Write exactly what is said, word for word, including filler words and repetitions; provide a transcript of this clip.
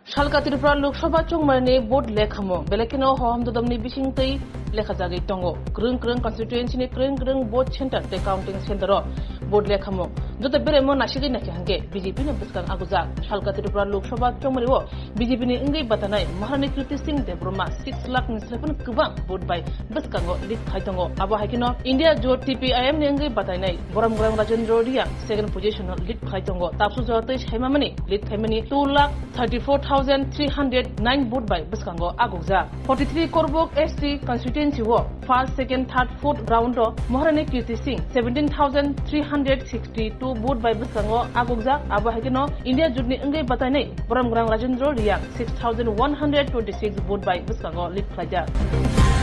Salka Tripura Lok Sabha chongmani vote lekhamung belai kheno hohom dodomni bisingtwi lekhajagwi tongo. Kwrwng kwrwng constituency ni kwrwng kwrwng vote center tei counting center o vote lekhamung joto beremo nasigwi naikha hwnkhe B J P ni bwskang agujak. Salka Tripura Lok Sabha chongmani o B J P ni wngwi batanai Maharani Kirti Singh Debbarma six lakh ni saiphano kwbang vote bai bwskango lead khai tongo. Abo hai kheno India Jot T P I M ni wngwi batainai Borom Grang Rajendra Reang second position o lead khai tongo. Tapsu jora twi saimamani lead khaimani two lakh thirty-four thousand three hundred nine vote bai bwskango agukjak. Forty-three Korbok S T constituency o first, second, third, fourth round o Maharani Kirti Singh seventeen thousand three hundred sixty-two vote bai bwskango agukjak. Abo hai kheno India Jot ni wngwi batainai Borom Grang Rajendra Reang six thousand one hundred twenty-six vote bai bwskango lead khlaijak.